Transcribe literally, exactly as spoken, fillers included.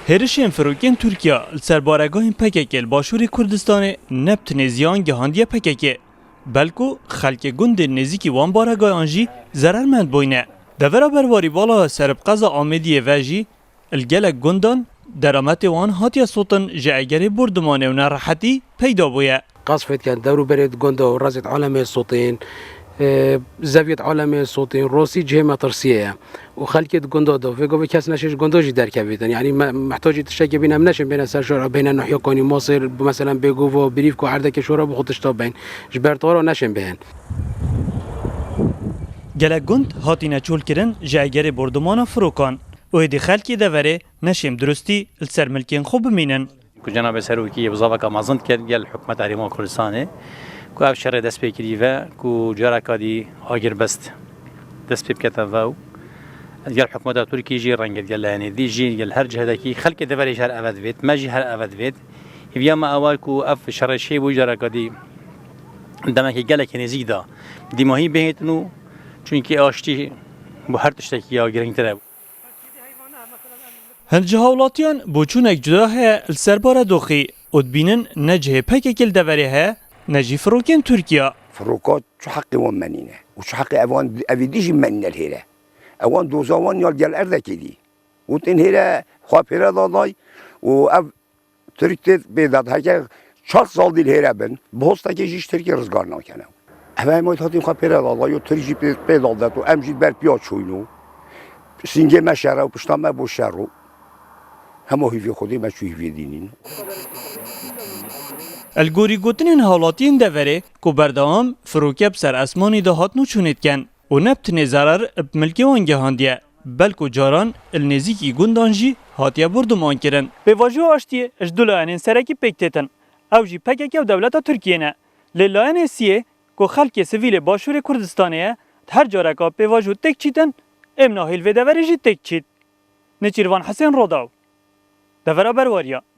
Hêrişên firokên Tirkiye li ser baregahên P K K li Başûrê Kurdistanê ne bi tenê ziyan gihandiye P K K, belku xelkê gundên nêzîkî wan baregahan jî zerermend bûyne. Devera berwarî bala ser bi qeza Amêdiyê ve jî li gelek gundan derametê wan hatiye sotin ji egerê bordimanê û nerehetî peyda bûye. Qasfêt ke dewr û berê di gunda û rezêt alemê sotên, e, zeviyet alemê sotên, rostî cihê metirsiyê ye. Û xelkê di gunda de, vê govê kes neşê ji gunda jî derkevîtin. Yanî me, mehtacî tiştekê bîne, em neşên bêne ser şora, bêne Nuhya Kanî Masêr, bu meselen bê gova, birîv ku erdekê şora bi xwe tişta bên. Ji ber tara neşên bêhên. Gelek gund hatîne çolkirin ji egerê bordumana firokan. Û êdî xelkê deverê neşên bi durustî li ser milkên xwe bimînin. Ku Cenabê Serokî bizaveka mezin dikir gel hikûmeta Herêma Kurdistanê, ku ev şerê dest pê kirî ve, ku careka dî agirbest dest pê bikete ve û gel hikûmeta Tirkî jî rengê gel layenê dî jî gel her cihedekî xelkê deverê jî her eve divêt, me jî her eve divêt. Hêviya me ew e ku ev şerê çêbû careka dî demekê gelekî nêzîk de dîmahî bihêtin û çunkî aştî bo her tiştekî ya girîngtir e. Hin ji hawlatiyan boçûnek cuda heye li ser baredoxî û dibînin ne cihê P K K li deverê heye, ne jî firokên Tirkiye. Firoka çi heqê wan menîne û çi heqê evan, evî dî jî menîne li hêre. Ewan doza wan ya li gel erdekê dî. Û tên hêre xwe pêre da day û ev Tirk tê pê de heke çar sal dî li hêre bin, bi hostekê jî ji Tirkê rizgar nakene. Ev hema hatîn xwe pêre da day û Tirk jî pê, pê da det û em jî ber piya çûyn û sîngê me şer e û pişta me bo şer û hema hîvê Xwedê me çû hîvê dînîn. Li gorî gotinên hawlatiyên deverê ku berdewam firoke bi ser esmanî de hatin û çûnê dikin û ne bi tenê zerar bi milkê wan gihandiye, belku caran li nêzîkî gundan jî hatiye borduman kirin. Pêvajo aştiyê ji du layenên serekî pêk têtin. Ew jî P K K û dewleta Tirkiyê ne. Lê layenê siyê ku xelkê sivîlê Başûrê Kurdistanê ye, di her careka pêvajo têk çîtin, êmna hêl vê deverê jî têk çît. Nêçîrvan Hisên Rodaw, Devera Berwariya.